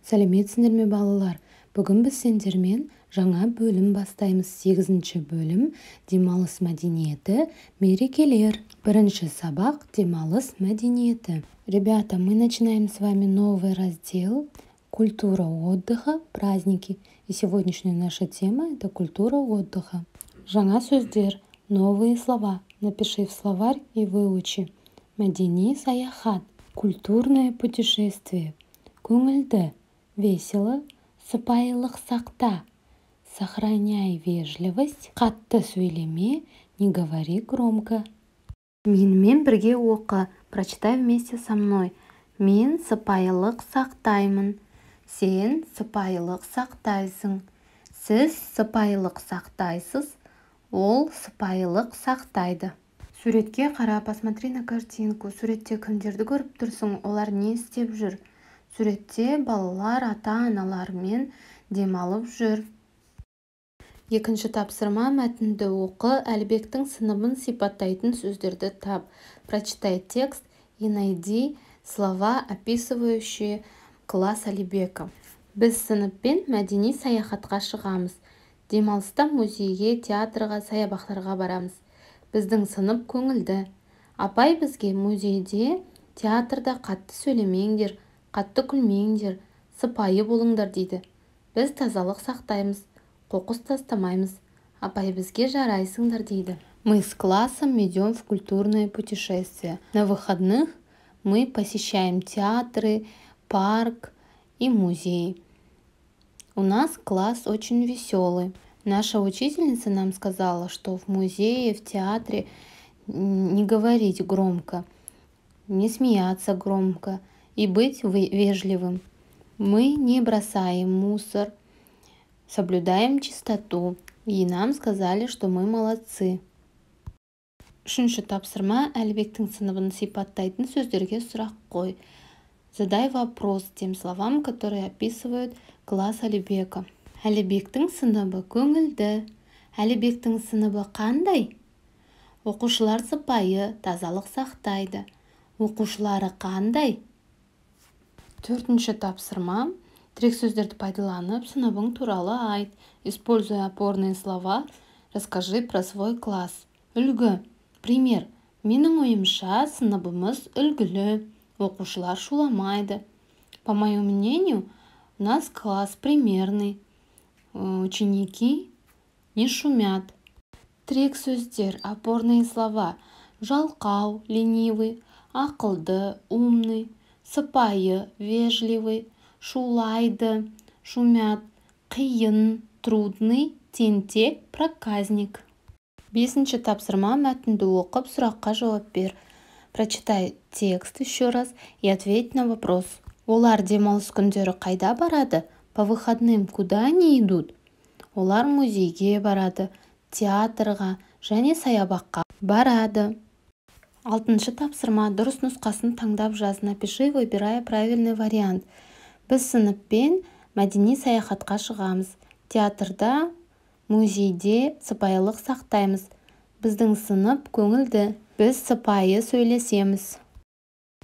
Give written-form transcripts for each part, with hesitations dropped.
Сәлеметсіңдер ме, балалар! Бүгін біз сендермен жаңа бөлім бастаймыз. Сегізінші бөлім: демалыс мәдениеті, мерекелер. Бірінші сабақ: демалыс мәдениеті. Ребята, мы начинаем с вами новый раздел «Культура отдыха, праздники». И сегодняшняя наша тема – это культура отдыха. Жаңа сөздер, новые слова. Напиши в словарь и выучи. Мәдени саяхат – культурное путешествие. Көңілді – весело. Сыпайылық сақта – сохраняй вежливость. Қатты сөйлеме – не говори громко. Менімен бірге оқы. Прочитай вместе со мной. Мен сыпайылық сақтаймын. Сен сыпайылық сақтайсың. Сіз сыпайылық сақтайсыз. Ол сыпайылық сақтайды. Суретке қара, посмотри на картинку. Суретте кімдерді көріп тұрсың? Олар не істеп жүр? Суретте балалар ата-аналарымен демалып жүр. Екінші тапсырма: мәтінді оқы, Әлібектің сыныбын сипаттайтын сөздерді тап. Прочитай текст и найди слова, описывающие класс Алибека. Біз сыныппен мәдени саяхатқа шығамыз. Демалыста музейге, театрға, саябақтарға барамыз. Біздің сынып көңілді. Апай бізге музейде, театрда қатты сөйлемеңдер, қатты күлмеңдер, сыпайы болыңдар дейді. Біз тазалық сақтаймыз, қоқыс тастамаймыз. Апай бізге жарайсыңдар дейді. Мы с классом идем в культурное путешествие. На выходных мы посещаем театры, парк и музей. У нас класс очень веселый. Наша учительница нам сказала, что в музее, в театре не говорить громко, не смеяться громко и быть вежливым. Мы не бросаем мусор, соблюдаем чистоту. И нам сказали, что мы молодцы. Үшінші тапсырма: Әлібектің сыныбын сипаттайтын сөздерге сұрақ қой. Задай вопрос тем словам, которые описывают класс Алибека. Әлібектің сыныбы көңілді. Әлібектің сыныбы қандай? Оқушылар сыпайы, тазалық сақтайды. Оқушылары қандай? Төртінші тапсырма: тірек сөздерді пайдаланып, сыныбың туралы айт. Используя опорные слова, расскажи про свой класс. Үлгі, пример: Менің ойымша, сыныбымыз үлгілі, оқушылар шуламайды. По моему мнению, у нас класс примерный, ученики не шумят. Тірек сөздер, опорные слова: жалқау – ленивый, ақылды – умный, сыпайы – вежливый, шулайды – шумят, қиын – трудный, тентек – проказник. Бесінші тапсырма: мәтінді оқып, сұраққа жауап бер. Прочитай текст еще раз и ответь на вопрос. Олар демалыс күндері қайда барады? По выходным куда они идут? Олар музейге барады, театрға және саябаққа барады. Алтыншы тапсырма: дұрыс нұсқасын таңдап жаз. Напиши, выбирая правильный вариант. Біз сыныппен мәдени саяхатқа шығамыз. Театрда, музейде сыпайылық сақтаймыз. Біздің сынып көңілді. Біз сыпайы сөйлесеміз.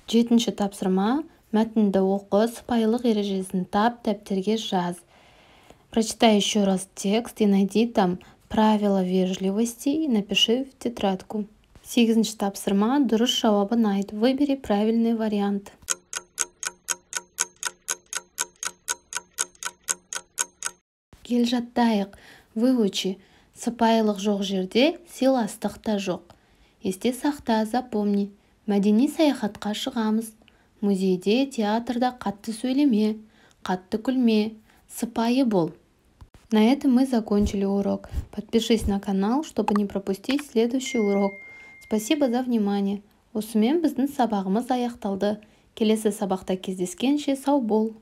Жетінші тапсырма: мәтінді оқы, сыпайылық ережесін тап, дәптерге жаз. Прочитай еще раз текст и найди там правила вежливости и напиши в тетрадку. Сегізінші тапсырма: дұрыс жауабын айт. Выбери правильный вариант. Кел, жаттайық. Выучи: сыпайылық жоқ жерде сыйластық та жоқ. Есте сақта, запомни: мәдени саяхатқа шығамыз. Музейде, театрда қатты сөйлеме, қатты күлме, сыпайы бол. На этом мы закончили урок. Подпишись на канал, чтобы не пропустить следующий урок. Спасибо за внимание. Осымен біздің сабағымыз аяқталды. Келесі сабақта кездескенше, сау бол.